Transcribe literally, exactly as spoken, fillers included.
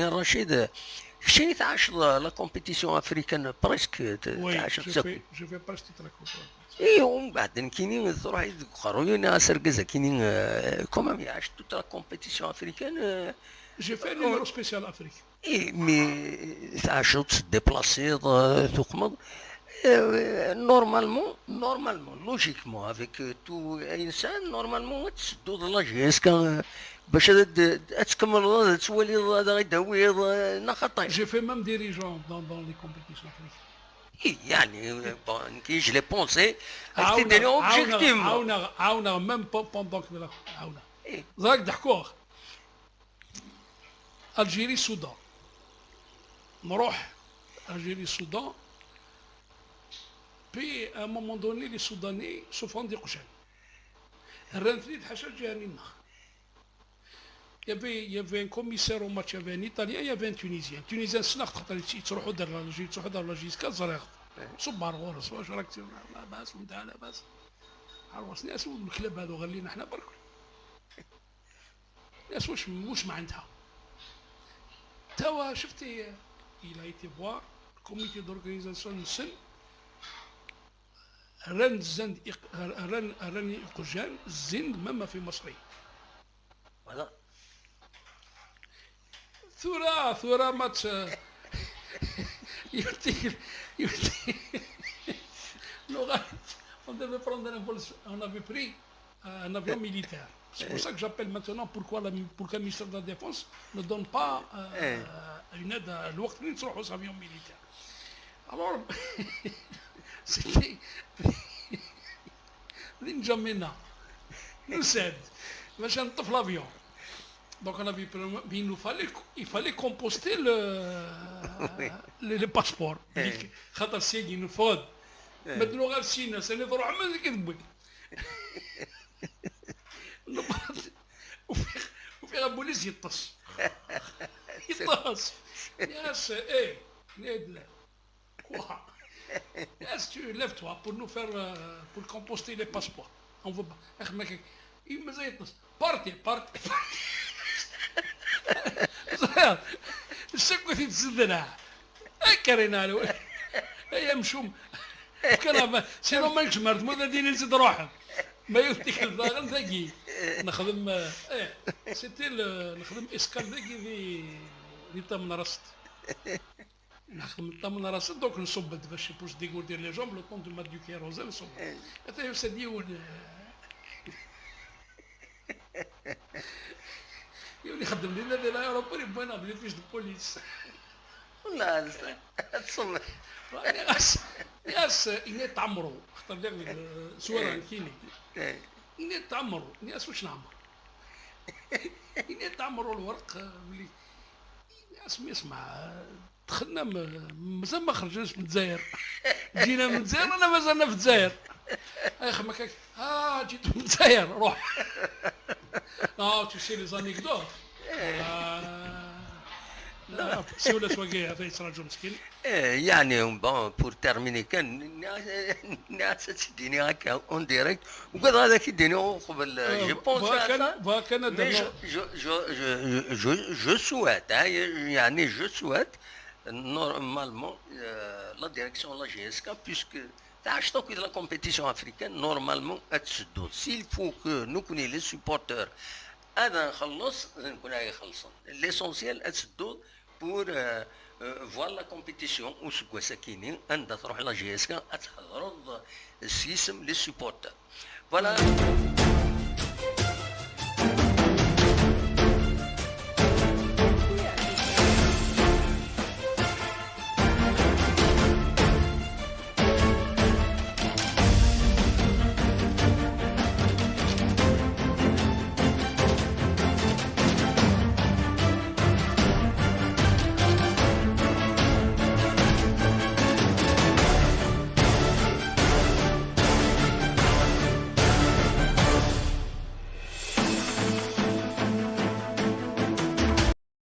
Rachid, keččini tɛaceḍ la compétition africaine presque, t- Oui, tɛaceḍ je sak. Fais, je fais presque toute la compétition. I umbeɛd nekkini truḥ-iyi deg uqerruy-inu, as argaz akini, euh, quand même, iɛac toute la compétition africaine. Euh, J'ai fait un numéro spécial Afrique. I mi tɛaceḍ, teddéplaciḍ, euh, tuqmeḍ, euh, normalement, normalement, logiquement, avec euh, tout ayen sɛan, normalement ad tsedduḍ la J S K, euh, bac ad ad tkemmleḍ, ad twaliḍ ad aɣ-id-tawiḍ, euh, neɣ xaṭi. J'ai fait même dirigeant dans, dans les compétitions africaines. I, يعني, euh, bon, nekki, je l'ai pensé, ad عاونغ k-t-id-iniɣ عاونغ objectivement. عاونغ عاونغ même pas pendant que عاونغ. إيه. ضاك ضحكوه. Algérie Soudan. نروح Algérie Soudan. Puis à un moment donné les Soudanais souffrant des قجان. رانت لي حاجه جاني النخ. Il y avait, il y avait un commissaire au match, il y avait un Italien, il y avait un Tunisien. Tunisien سناخت خاطر يتروحوا دار لا جي تروحوا دار لا جي سكا زريغ. صبار غورس واش راك تسوي؟ لاباس وانت لاباس. عرفني اسود الكلاب هذو غير لينا حنا برك. الناس واش واش ما عندها؟ توا شفتي il a été voir le comité d'organisation نسن. ران الزند إق- ران راني قجان الزند مما في مصري. Voilà. ثورة ثورة ماتش. يوتي يوتي. لغات. On devait prendre un vol, on avait pris un avion militaire. C'est pour ça que j'appelle maintenant pourquoi, la, pourquoi le ministère de la Défense ne donne pas euh, une aide à l'Ouest aux avions militaires. Alors, c'était Ninja Mena. Nous aide. باش نطف l'avion. Donc on avait, il nous fallait, il fallait composter le, les, les passeports. خاطر سيدي نفرض. ما تنو غير سينا سنة روح من كذبك. نبرد. وفي وفي بوليس يطس. يطس. يا س ايه نادلة. Quoi? Est-ce que tu lèves-toi pour nous faire euh, pour composter les passeports? On veut pas. اخ ما كاين. اي مازال يطس. Partez, partez, partez. السكوت يتزدنا. اي كارينا لو. اي مشوم. كان sinon ما نكش مرت مو ديني نزيد روحك. ما يفتك الباغل ذاكي. نخدم ايه. C'était نخدم escale ذاكي في في طمن راست. نخدم طمن راست donc نصب باش pour dégourdir les jambes le temps de mettre du kérosène نصب. حتى يسديون. يولي خدم لنا ديال l'aéroport يبغينا بلي فيش دو بوليس. والله تصمم. ياس ياس إني تعمروا خاطر داك سوارة كيني. إني تعمروا ياس واش نعمر؟ إني تعمروا الورق ولي ياس اسمع دخلنا مازال ما خرجناش من الجزائر. جينا من الجزائر انا مازالنا في الجزائر. اخ ما كاين اه جيت من الجزائر روح. اه tu sais les anecdotes. لا سي ولا سواقي هذا يتراجو مسكين. يعني bon pour terminer كان الناس تديني هكا en direct وقال هذا كيديني قبل je pense كان كان je, je, je, je, je souhaite يعني je souhaite normalement la direction la J S K puisque تعاش توكيد la compétition africaine normalement ad tsedduḍ s'il faut que نكوني les supporters هذا نخلص نكون هاي خلصا l'essentiel ad tsedduḍ pour euh, euh, voir la compétition useggas akini anda تروح la J S K ad tḥedreḍ s yisem les supporters voilà.